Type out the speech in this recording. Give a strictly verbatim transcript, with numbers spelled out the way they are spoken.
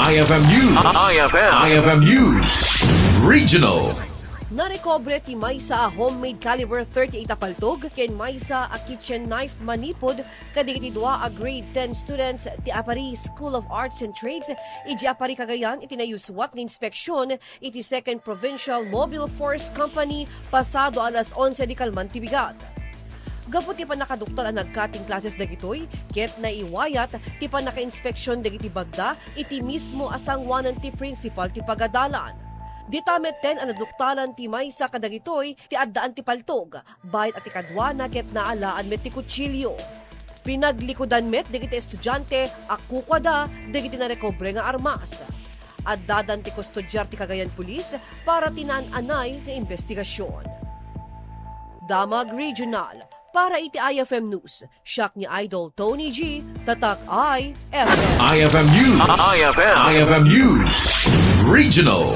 I F M News. I F M. I F M News. Regional. Narekobre ti maysa a homemade caliber thirty-eight a paltog ken maysa a kitchen knife manipud kadagiti dua a grade ten students ti Aparri School of Arts and Trades idiay Aparri, Cagayan iti nayuswat nga inspeksion iti Second Provincial Mobile Force Company pasado alas onse di kalman ti bigat. Gapu ti pannakaduktal a nag-cutting classes dagitoy, ket naiwayat ti pannakainspeksion dagiti bagda iti mismo a sanguanan ti prinsipal ti pagadalan. Dita metten a naduktalan ti maysa kadagitoy ti addaan ti paltog, bayat a ti kaduana ket naalaan met ti kutsilio. Pinaglikudan met dagiti estudiante a kukuada dagiti narekobre nga armas. Addadan ti kustodiar ti Cagayan Police para ti naan-anay nga imbestigasion. Damag Regional, para iti I F M News, siak ni Idol Tony G, Tatak I F M. I F M News. I F M. I F M News. Regional.